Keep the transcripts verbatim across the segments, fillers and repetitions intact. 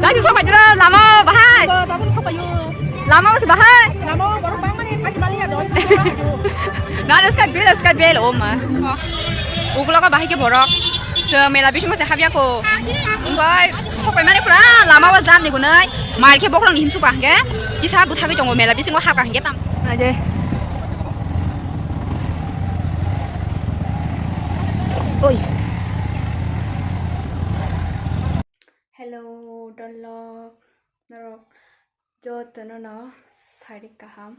Dai, sok bai jora, lama bahai. Tabuk sok bai yo. Lama bahai. Lama borok bang mani, pagi bali ya, doi. Na, sky bel, sky bel, oh ma. Ukulogo bahai ke borok. Se mela bisingo se habya ko. Ungoi, sok bai mani pura, lama o jam ni gunai. Mar ke bokrok ni himsuk ka hingke. Kisa buthagwi tongo mela bisingo hapka hingke tam. Aje. Oi. Hello, dolok. Norok jotono no sari kaham.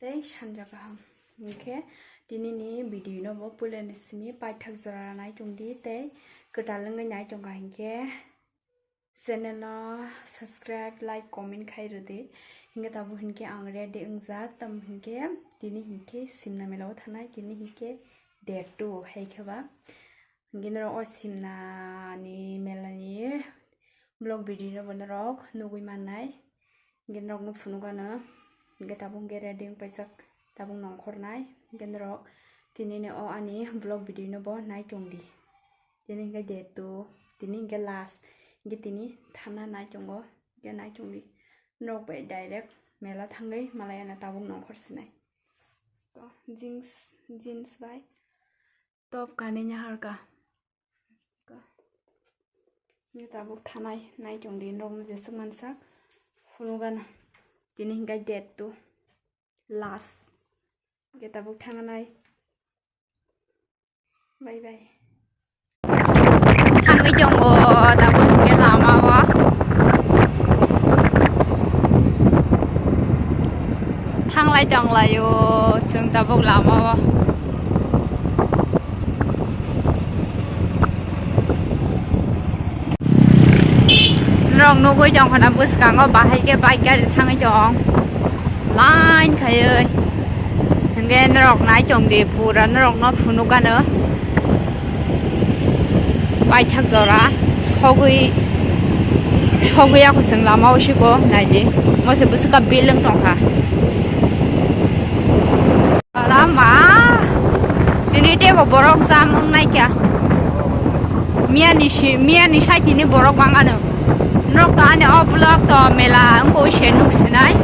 Tei sanja kaham. Hingke tini ni video no bo puila ni simi paithak jora nai tongdi tei kwtal wngwi nai tongkha hingke channel no subscribe, like, comment khai rwdi. Hingke tabuk hingke ang ready wngjak, tamo hingke tini hingke simna mela o thanai, tini hingke date two hai khe ba. Hingke norok o simna ni mela ni vlog video no bo norok nugui mannai. Hingke norok no phunuk gana. Hingke tabuk hingke ready wng paijak, tabuk nongkhor nai. Hingke norok tini ni o ani vlog video no bo nai tongdi. Tini hingke date two, tini hingke last, hingke tini thana nai tongo, hingke nai tongdi. Norok bai direct mela thangwi malai ano tabuk nongkhor sinai. To jeans, jeans bai. Top kanwi nyaharka. Ni tabuk thanai nai tongdi norokno jeswk mansak phunukgana. Tini hingkai date two last. Hingke tabuk thanganai. Bye bye. Thangwi tongo tabuk hingke lama o. Thanglai tonglaio chwng tabuk lama o. Norok nugui tongkha na bwskango bahai khe bike gari thangwi tong line khaiwi. Hingke norok nai tongdi pura norokno phunukgano. Paithak jora sogwi sogwi ya kuchung lama o siko naidi. Mose bwswk ka building tongkha. Lama tini tebo borok jam wng naikha. Miyani si miyani side ni borok bangano. Norok to ani o vlog to mela wngkha se nuk sinai.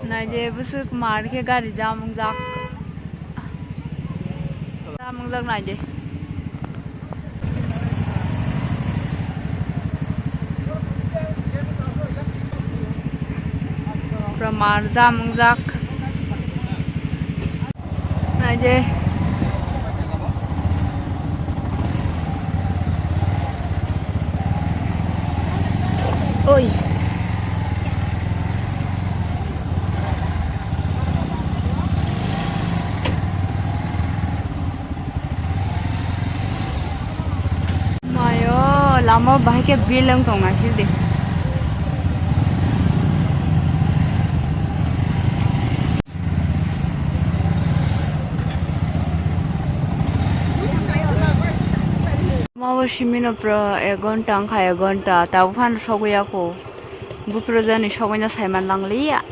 Naidi bwswk mar khe gari jam wngjak. Jam wngjak naidi. Pura mar jam wngjak. Naidi. Oi. Mayo, lama bahai khe building tong naisik de. Mabo simino pro ek ghonta wngkha, ek ghonta tabuk phano sogwi ya kho. Buphuru jani sogwino saiman langliya.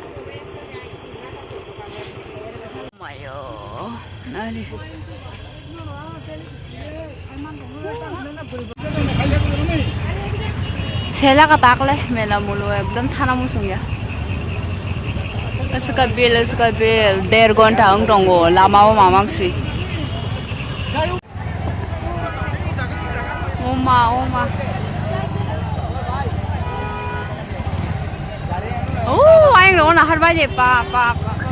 Mayo, nari. Sela ka takle mela mulo ekdom thana musung ya. Aswk ka bel, aswk ka bel, der ghonta wng tongo, lama o mamang si. Oma, oma. Oh, ayang rok nahar bai de, pa, pa, pa, pa.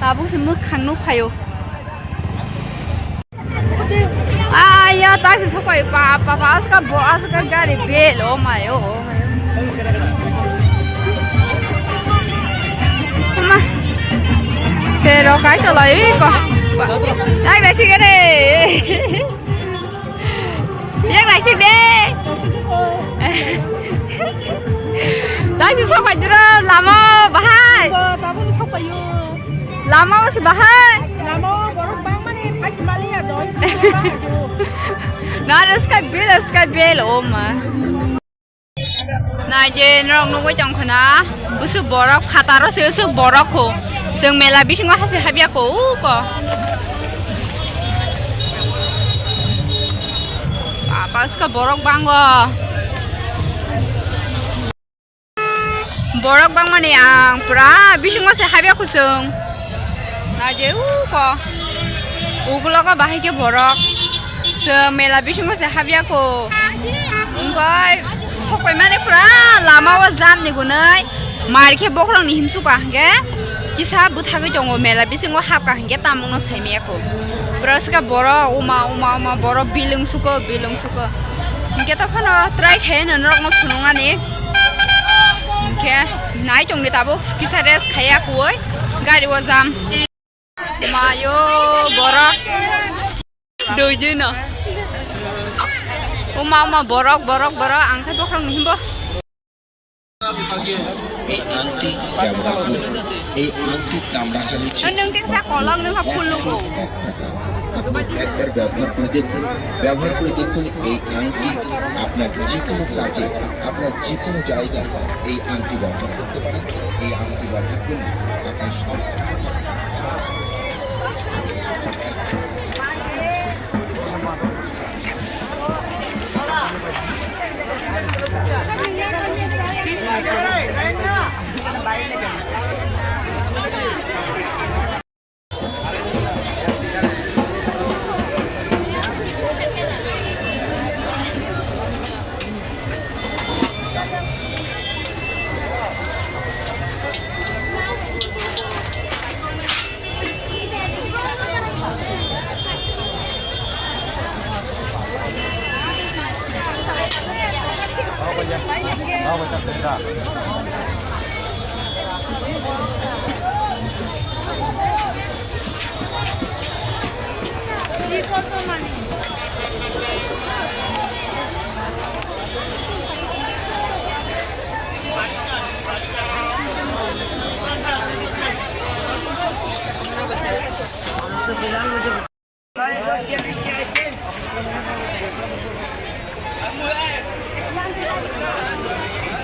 Tabuk se mwkhang nuk phaio. Aya, taksi sopai, pa, pa, pa, aska bo, aska gari bel, oh my, oh, oh my. Oma. Se rok ai tolai ko. Ai, bai sigare. Yang naisik de. Da Sok pai juro lama bahai. Bo tabuk sok paio. Lama o se bahai. Lama o borok bang mani phai mali ya doi. Na sky bel sky bel o ma. Nai je norok nugui tong khna. Busu borok phataro se se borok kho. Seng mela bisingo hasi habya ko u ko. Apa ska borok bango. Borok bangmani ang pura bisingo se habya kusung. Naje uko. Ugulogo bahai khe borok. Se mela bisingo se habya ko. Ungkoi sokoi mani pura lama o jam ni gunai. Mar khe bokrok ni himsuka hingke. Kisa bwthagwi tongo mela bisingo hapka hingke tamungno saimaya ko. Pura sika borok uma uma uma borok bilung suko bilung suko. Hingke to phano try khe no norok no phunuknani. Hingke nai tongdi tabuk kisa rest khaiya kuwi gari o jam. Mayo borok. Doi dino. Uma uma borok borok borok ang khai bokrok ni himbo. এই আংটি ব্যবহার করুন। এই আংটি কামড়াকামড়ি ছিল। Nung ting sa kolong nung ha phulungo. আপনি একবার ব্যবহার করে দেখুন, ব্যবহার করে দেখুন এই আংটি আপনার যে কোনো কাজে, আপনার যে কোনো জায়গায় এই আংটি ব্যবহার করতে পারেন। এই আংটি ব্যবহার করলে আপনার সব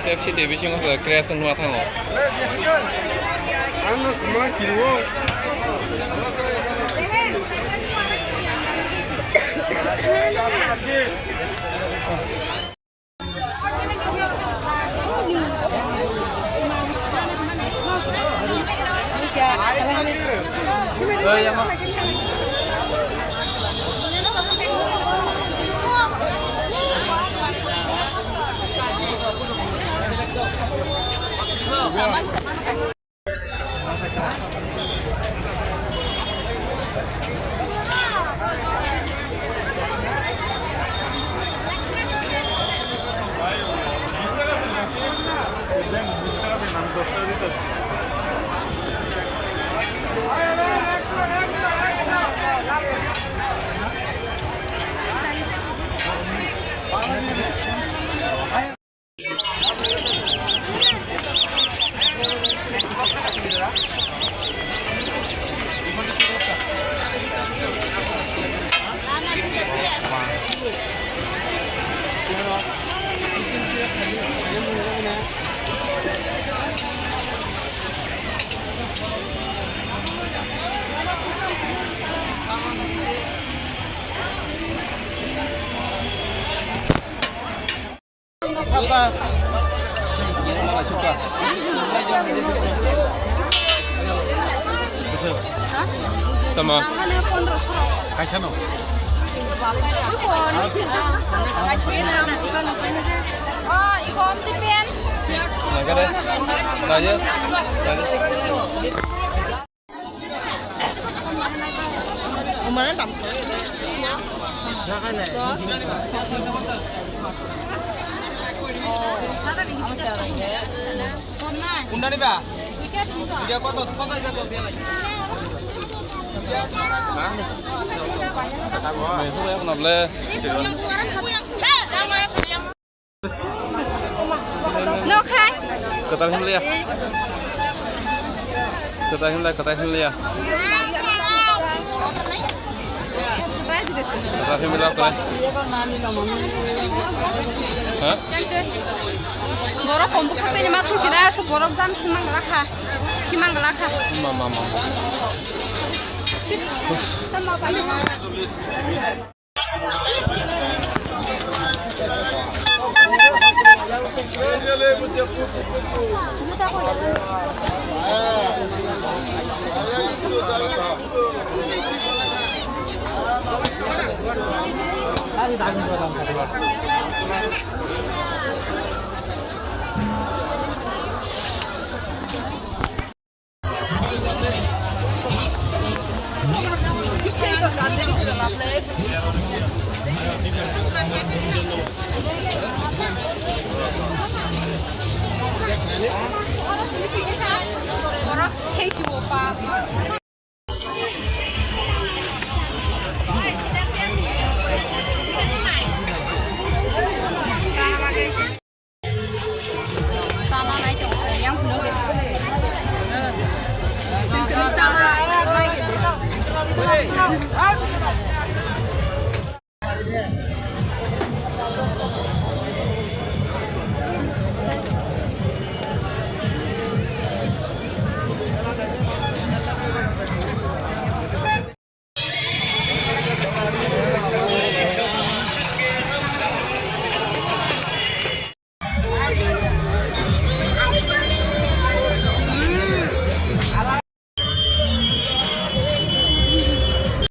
Pepsi tei bisingo khe creation nua thango. Tama. Kaisa no. Lagare. Lagare. Kundani ba? Video koto, koto jabo belai. Nable. Nokhai. Kwtal himliya. Kwtal himlai, kwtal himliya. Kwtal himliya, kwtal. Ha? Borok kom bwkha tei ma thang sida, so borok jam himang lakha. Himang lakha. Ma, ma, ma, ma.